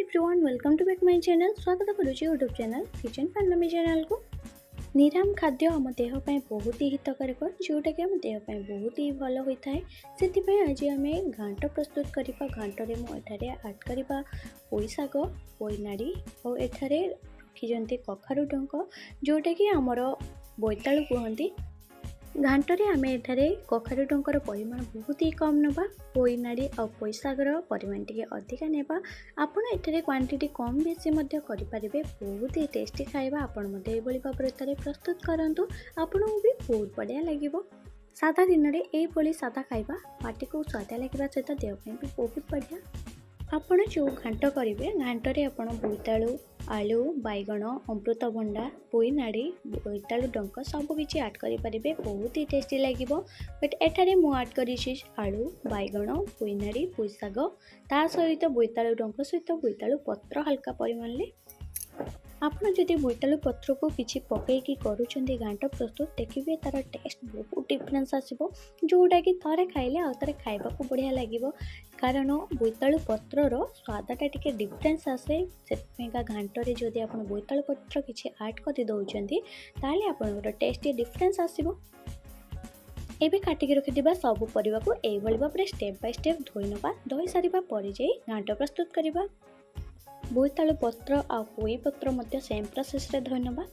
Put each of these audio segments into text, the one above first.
Everyone, welcome to back my channel. ସ୍ୱାଗତ କରୁଛି YouTube channel kitchen ଫାନମି ଚ୍ୟାନେଲ୍କୁ। ନିରାମ ଖାଦ୍ୟ ଆମ ଦେହ ପାଇଁ ବହୁତ ହି ହିତକାରକ, ଯେଉଁଟାକି ଆମ ଦେହ ପାଇଁ ବହୁତ ହି ଭଲ ହୋଇଥାଏ। ସେଥିପାଇଁ ଆଜି ଆମେ ଘାଣ୍ଟ ପ୍ରସ୍ତୁତ କରିବା। ଘାଣ୍ଟରେ ମୁଁ ଏଠାରେ ଆଡ଼୍ କରିବା ପୋଇ ଶାଗ, ପୋଇ ନାଡ଼ି ଆଉ ଏଠାରେ ରଖିଛନ୍ତି କଖାରୁ ଡଙ୍କ, ଯେଉଁଟାକି ଆମର ବୋଇତାଳୁ କୁହନ୍ତି। ଘାଣ୍ଟରେ ଆମେ ଏଠାରେ କଖାରୁ ଡଙ୍କର ପରିମାଣ ବହୁତ ହି କମ୍ ନେବା, ପୋଇ ନାଡ଼ି ଆଉ ପୋଇ ଶାଗର ପରିମାଣ ଟିକେ ଅଧିକା ନେବା। ଆପଣ ଏଠାରେ କ୍ୱାଣ୍ଟିଟି କମ୍ ବେଶୀ ମଧ୍ୟ କରିପାରିବେ। ବହୁତ ହି ଟେଷ୍ଟି ଖାଇବା। ଆପଣ ମଧ୍ୟ ଏଇଭଳି ଭାବରେ ଥରେ ପ୍ରସ୍ତୁତ କରନ୍ତୁ, ଆପଣଙ୍କୁ ବି ବହୁତ ବଢ଼ିଆ ଲାଗିବ। ସାଧା ଦିନରେ ଏଇଭଳି ସାଧା ଖାଇବା ପାଟିକୁ ସ୍ୱାଦ ଲାଗିବା ସହିତ ଦେହ ପାଇଁ ବି ବହୁତ ବଢ଼ିଆ। ଆପଣ ଯେଉଁ ଘାଣ୍ଟ କରିବେ, ଘାଣ୍ଟରେ ଆପଣ ବୋଇତାଳୁ, ଆଳୁ, ବାଇଗଣ, ଅମୃତଭଣ୍ଡା, ପୋଇ ନାଡ଼ି, ବୋଇତାଳୁ ଡଙ୍କ ସବୁ କିଛି ଆଡ଼୍ କରିପାରିବେ। ବହୁତ ହି ଟେଷ୍ଟି ଲାଗିବ। ବଟ୍ ଏଠାରେ ମୁଁ ଆଡ଼୍ କରିଛି ଆଳୁ, ବାଇଗଣ, ପୋଇ ନାଡ଼ି, ପୋଇ ଶାଗ, ତା ସହିତ ବୋଇତାଳୁ ଡଙ୍କ ସହିତ ବୋଇତାଳୁ ପତ୍ର ହାଲକା ପରିମାଣରେ। ଆପଣ ଯଦି ବୋଇତାଳୁ ପତ୍ରକୁ କିଛି ପକାଇକି କରୁଛନ୍ତି ଘାଣ୍ଟ ପ୍ରସ୍ତୁତ, ଦେଖିବେ ତା'ର ଟେଷ୍ଟ ବହୁତ ଡିଫରେନ୍ସ ଆସିବ, ଯେଉଁଟାକି ଥରେ ଖାଇଲେ ଆଉ ଥରେ ଖାଇବାକୁ ବଢ଼ିଆ ଲାଗିବ। କାରଣ ବୋଇତାଳୁ ପତ୍ରର ସ୍ୱାଦଟା ଟିକେ ଡିଫରେନ୍ସ ଆସେ। ସେଥିପାଇଁକା ଘାଣ୍ଟରେ ଯଦି ଆପଣ ବୋଇତାଳୁ ପତ୍ର କିଛି ଆଡ଼୍ କରିଦେଉଛନ୍ତି, ତାହେଲେ ଆପଣଙ୍କର ଟେଷ୍ଟ ଟିକେ ଡିଫରେନ୍ସ ଆସିବ। ଏବେ କାଟିକି ରଖିଥିବା ସବୁ ପରିବାକୁ ଏଇଭଳି ଭାବରେ ଷ୍ଟେପ୍ ବାଇ ଷ୍ଟେପ୍ ଧୋଇ ନେବା। ଧୋଇ ସାରିବା ପରେ ଯାଇ ଘାଣ୍ଟ ପ୍ରସ୍ତୁତ କରିବା। ବୋଇତାଳୁ ପତ୍ର ଆଉ ପୋଇ ପତ୍ର ମଧ୍ୟ ସେମ୍ ପ୍ରୋସେସ୍ରେ ଧୋଇ ନେବା।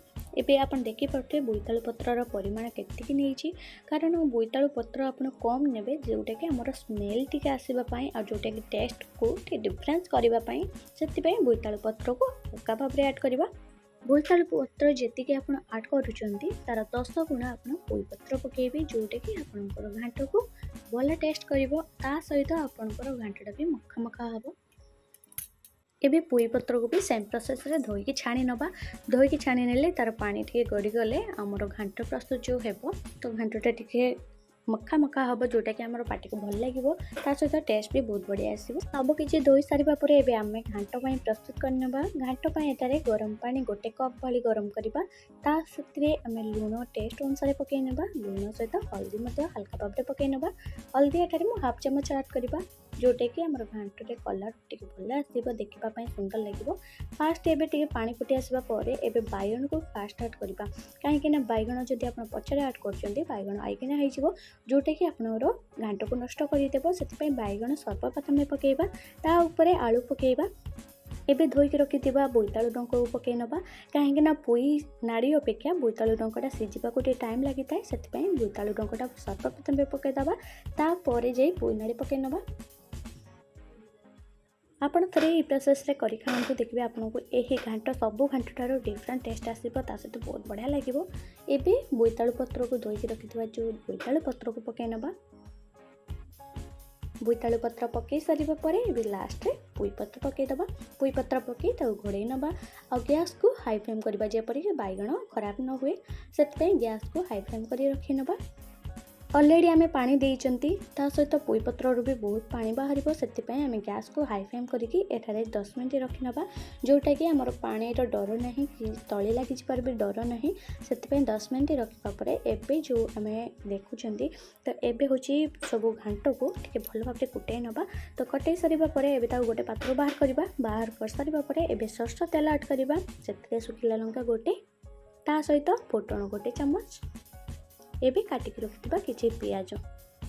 ଏବେ ଆପଣ ଦେଖିପାରୁଥିବେ ବୋଇତାଳୁ ପତ୍ରର ପରିମାଣ କେତିକି ନେଇଛି, କାରଣ ବୋଇତାଳୁ ପତ୍ର ଆପଣ କମ୍ ନେବେ, ଯେଉଁଟାକି ଆମର ସ୍ମେଲ୍ ଟିକେ ଆସିବା ପାଇଁ ଆଉ ଯେଉଁଟାକି ଟେଷ୍ଟକୁ ଟିକେ ଡିଫରେନ୍ସ କରିବା ପାଇଁ। ସେଥିପାଇଁ ବୋଇତାଳୁ ପତ୍ରକୁ ହାଲକା ଭାବରେ ଆଡ଼୍ କରିବା। ବୋଇତାଳୁ ପତ୍ର ଯେତିକି ଆପଣ ଆଡ଼୍ କରୁଛନ୍ତି, ତା'ର 10 ଗୁଣା ଆପଣ ପୋଇ ପତ୍ର ପକାଇବେ, ଯେଉଁଟାକି ଆପଣଙ୍କର ଘାଣ୍ଟକୁ ଭଲ ଟେଷ୍ଟ କରିବ। ତା ସହିତ ଆପଣଙ୍କର ଘାଣ୍ଟଟା ବି ମଖା ମଖା ହେବ। ଏବେ ପୋଇ ପତ୍ରକୁ ବି ସେମ୍ ପ୍ରୋସେସ୍ରେ ଧୋଇକି ଛାଣି ନେବା। ଧୋଇକି ଛାଣି ନେଲେ ତା'ର ପାଣି ଟିକେ ଗଡ଼ିଗଲେ ଆମର ଘାଣ୍ଟ ପ୍ରସ୍ତୁତ ଯେଉଁ ହେବ, ତ ଘାଣ୍ଟଟା ଟିକେ ମଖା ମଖା ହେବ, ଯେଉଁଟାକି ଆମର ପାଟିକୁ ଭଲ ଲାଗିବ। ତା ସହିତ ଟେଷ୍ଟ ବି ବହୁତ ବଢ଼ିଆ ଆସିବ। ସବୁ କିଛି ଧୋଇ ସାରିବା ପରେ ଏବେ ଆମେ ଘାଣ୍ଟ ପାଇଁ ପ୍ରସ୍ତୁତ କରିନେବା। ଘାଣ୍ଟ ପାଇଁ ଏଠାରେ ଗରମ ପାଣି 1 କପ୍ ଭଳି ଗରମ କରିବା। ତା ସେଥିରେ ଆମେ ଲୁଣ ଟେଷ୍ଟ ଅନୁସାରେ ପକାଇ ନେବା। ଲୁଣ ସହିତ ହଳଦୀ ମଧ୍ୟ ହାଲକା ଭାବରେ ପକାଇ ନେବା। ହଳଦୀ ଏଠାରେ ମୁଁ ହାଫ୍ ଚାମଚ ଆଡ଼୍ କରିବା, ଯେଉଁଟାକି ଆମର ଘାଣ୍ଟରେ କଲର୍ ଟିକେ ଭଲ ଆସିବ, ଦେଖିବା ପାଇଁ ସୁନ୍ଦର ଲାଗିବ। ଫାଷ୍ଟ ଏବେ ଟିକେ ପାଣି ଫୁଟି ଆସିବା ପରେ ଏବେ ବାଇଗଣକୁ ଫାଷ୍ଟ ଆଡ଼୍ କରିବା, କାହିଁକି ନା ବାଇଗଣ ଯଦି ଆପଣ ପଛରେ ଆଡ଼୍ କରୁଛନ୍ତି, ବାଇଗଣ ଆଇକିନା ହେଇଯିବ, ଯେଉଁଟାକି ଆପଣଙ୍କର ଘାଣ୍ଟକୁ ନଷ୍ଟ କରିଦେବ। ସେଥିପାଇଁ ବାଇଗଣ ସର୍ବପ୍ରଥମେ ପକାଇବା, ତା ଉପରେ ଆଳୁ ପକାଇବା। ଏବେ ଧୋଇକି ରଖିଥିବା ବୋଇତାଳୁ ଡଙ୍କକୁ ପକାଇ ନେବା, କାହିଁକି ନା ପୋଇ ନାଡ଼ି ଅପେକ୍ଷା ବୋଇତାଳୁ ଡଙ୍କଟା ସିଝିବାକୁ ଟିକେ ଟାଇମ୍ ଲାଗିଥାଏ। ସେଥିପାଇଁ ବୋଇତାଳୁ ଡଙ୍କଟା ସର୍ବପ୍ରଥମେ ପକାଇଦେବା, ତାପରେ ଯାଇ ପୋଇ ନାଡ଼ି ପକାଇ ନେବା। ଆପଣ ଥରେ ଏଇ ପ୍ରୋସେସ୍ରେ କରି ଖାଆନ୍ତୁ, ଦେଖିବେ ଆପଣଙ୍କୁ ଏହି ଘାଣ୍ଟ ସବୁ ଘାଣ୍ଟ ଠାରୁ ଡିଫରେଣ୍ଟ ଟେଷ୍ଟ ଆସିବ, ତା ସହିତ ବହୁତ ବଢ଼ିଆ ଲାଗିବ। ଏବେ ବୋଇତାଳୁ ପତ୍ରକୁ, ଧୋଇକି ରଖିଥିବା ଯେଉଁ ବୋଇତାଳୁ ପତ୍ରକୁ ପକାଇ ନେବା। ବୋଇତାଳୁ ପତ୍ର ପକାଇ ସାରିବା ପରେ ଏବେ ଲାଷ୍ଟରେ ପୋଇ ପତ୍ର ପକାଇଦେବା। ପୋଇ ପତ୍ର ପକାଇ ତାକୁ ଘୋଡ଼େଇ ନେବା ଆଉ ଗ୍ୟାସ୍କୁ ହାଇ ଫ୍ଲେମ୍ କରିବା, ଯେପରିକି ବାଇଗଣ ଖରାପ ନ ହୁଏ। ସେଥିପାଇଁ ଗ୍ୟାସ୍କୁ ହାଇ ଫ୍ଲେମ୍ କରି ରଖିନେବା। ଅଲରେଡ଼ି ଆମେ ପାଣି ଦେଇଛନ୍ତି, ତା ସହିତ ପୋଇ ପତ୍ରରୁ ବି ବହୁତ ପାଣି ବାହାରିବ। ସେଥିପାଇଁ ଆମେ ଗ୍ୟାସ୍କୁ ହାଇ ଫ୍ଲେମ୍ କରିକି ଏଠାରେ 10 ମିନିଟ୍ ରଖିନେବା, ଯେଉଁଟାକି ଆମର ପାଣିର ଡର ନାହିଁ କି ତଳେ ଲାଗିଯିବାର ବି ଡର ନାହିଁ। ସେଥିପାଇଁ 10 ମିନିଟ୍ ରଖିବା ପରେ ଏବେ ଯେଉଁ ଆମେ ଦେଖୁଛନ୍ତି, ତ ଏବେ ହେଉଛି ସବୁ ଘାଣ୍ଟକୁ ଟିକେ ଭଲ ଭାବରେ କୁଟେଇ ନେବା। ତ କଟେଇ ସାରିବା ପରେ ଏବେ ତାକୁ ଗୋଟେ ପାତ୍ର ବାହାର କରିବା। ବାହାର କରିସାରିବା ପରେ ଏବେ ସୋରିଷ ତେଲ ଆଡ଼୍ କରିବା। ସେଥିରେ ଶୁଖିଲା ଲଙ୍କା ଗୋଟେ, ତା ସହିତ ଫୁଟଣ 1 ଚାମଚ, ଏବେ କାଟିକି ରଖିଥିବା କିଛି ପିଆଜ।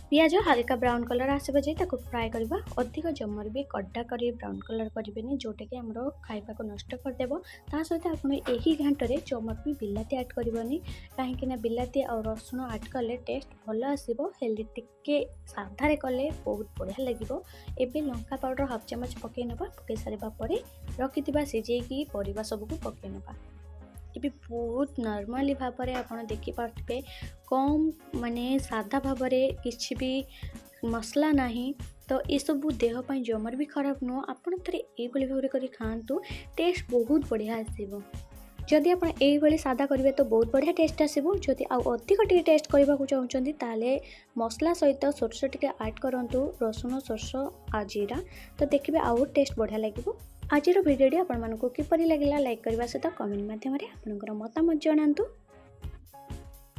ପିଆଜ ହାଲକା ବ୍ରାଉନ୍ କଲର୍ ଆସିବା ଯାଏ ତାକୁ ଫ୍ରାଏ କରିବା। ଅଧିକ ଜମାରୁ ବି କଡ଼ା କରି ବ୍ରାଉନ୍ କଲର୍ କରିବେନି, ଯେଉଁଟାକି ଆମର ଖାଇବାକୁ ନଷ୍ଟ କରିଦେବ। ତା ସହିତ ଆପଣ ଏହି ଘାଣ୍ଟରେ ଜମାରୁ ବି ବିଲାତି ଆଡ଼୍ କରିବନି, କାହିଁକି ନା ବିଲାତି ଆଉ ରସୁଣ ଆଡ଼୍ କଲେ ଟେଷ୍ଟ ଭଲ ଆସିବ, ହେଲେ ଟିକେ ସାଧାରେ କଲେ ବହୁତ ବଢ଼ିଆ ଲାଗିବ। ଏବେ ଲଙ୍କା ପାଉଡ଼ର ହାଫ୍ ଚାମଚ ପକାଇ ନେବା। ପକାଇ ସାରିବା ପରେ ରଖିଥିବା ସିଝେଇକି ପରିବା ସବୁକୁ ପକାଇ ନେବା। ଏବେ ବହୁତ ନର୍ମାଲି ଭାବରେ ଆପଣ ଦେଖିପାରୁଥିବେ, କମ୍ ମାନେ ସାଧା ଭାବରେ, କିଛି ବି ମସଲା ନାହିଁ। ତ ଏସବୁ ଦେହ ପାଇଁ ଜମାରୁ ବି ଖରାପ ନୁହଁ। ଆପଣ ଥରେ ଏଇଭଳି ଭାବରେ କରି ଖାଆନ୍ତୁ, ଟେଷ୍ଟ ବହୁତ ବଢ଼ିଆ ଆସିବ। ଯଦି ଆପଣ ଏଇଭଳି ସାଧା କରିବେ ତ ବହୁତ ବଢ଼ିଆ ଟେଷ୍ଟ ଆସିବ। ଯଦି ଆଉ ଅଧିକ ଟିକେ ଟେଷ୍ଟ କରିବାକୁ ଚାହୁଁଛନ୍ତି, ତାହେଲେ ମସଲା ସହିତ ସୋରିଷ ଟିକେ ଆଡ଼୍ କରନ୍ତୁ, ରସୁଣ, ସୋରିଷ ଆଉ ଜିରା। ତ ଦେଖିବେ ଆଉ ଟେଷ୍ଟ ବଢ଼ିଆ ଲାଗିବ। ଆଜିର ଭିଡ଼ିଓଟି ଆପଣମାନଙ୍କୁ କିପରି ଲାଗିଲା, ଲାଇକ୍ କରିବା ସହିତ କମେଣ୍ଟ ମାଧ୍ୟମରେ ଆପଣଙ୍କର ମତାମତ ଜଣାନ୍ତୁ।